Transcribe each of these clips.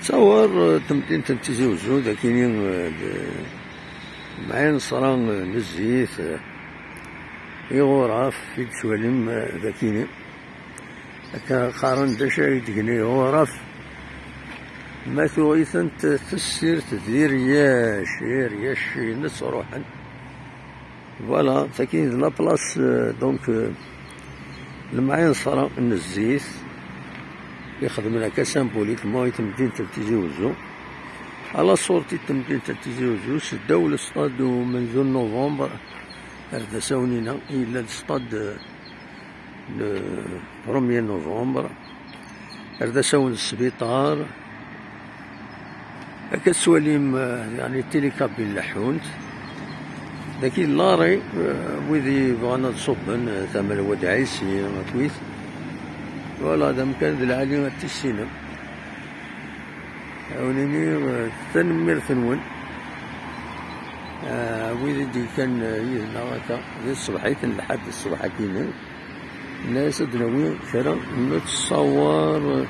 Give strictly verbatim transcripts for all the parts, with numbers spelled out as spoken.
Ttawer, eh, temdint n Tizi Uzzu, d akini, eh, d, mɛin ṣṣra, eh, n zzit, eh, iɣuraf i d-twalim, eh, d akini. Akka qqaren d acu ay d-gni iɣuraf, ma tuɣ-itent tessirt d iryac, iryac-ines ruḥen. Voilà, tagi d la place, euh, donc, euh, lemɛinṣer n zzit ixedmen akka symboliquement i temdint n Tizi Uzzu. À la sortie n temdint n Tizi Uzzu, seddaw le stade umenzu n novembre, ar d asawen-ina, yella le stade, euh, le premier novembre, ar d asawen n sbiṭar. Akka tettwalim, eh, yani, tili kabine leḥḥunt. Dagi d lari, eh, wid yebɣan ad ṣubben, eh, tama n Wad Ɛisi, akkit. Voilà, d amkan d lɛali ad tissinem. Ad wen-iniɣ, eh, tanemmirt-nwen. Eh, wid i d-yekkan, eh, yid-neɣ akka, di tṣebḥit n lḥedd ṣṣbeḥ akkin. Nna-yas ad d-nawi kra n ttṣawer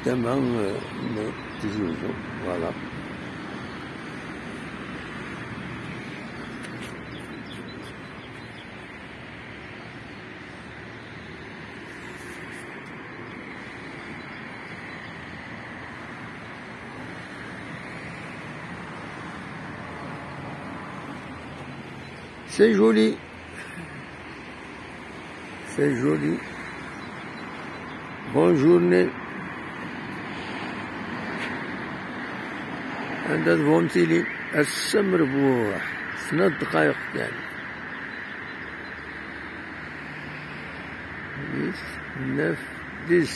tama, eh, n Tizi Uzzu. Voilà. C'est joli. C'est joli. Bonne journée. Anda tebɣum tili? Ass-a merbuḥ. Snat ddqayeq kan. Dix, neuf, dix.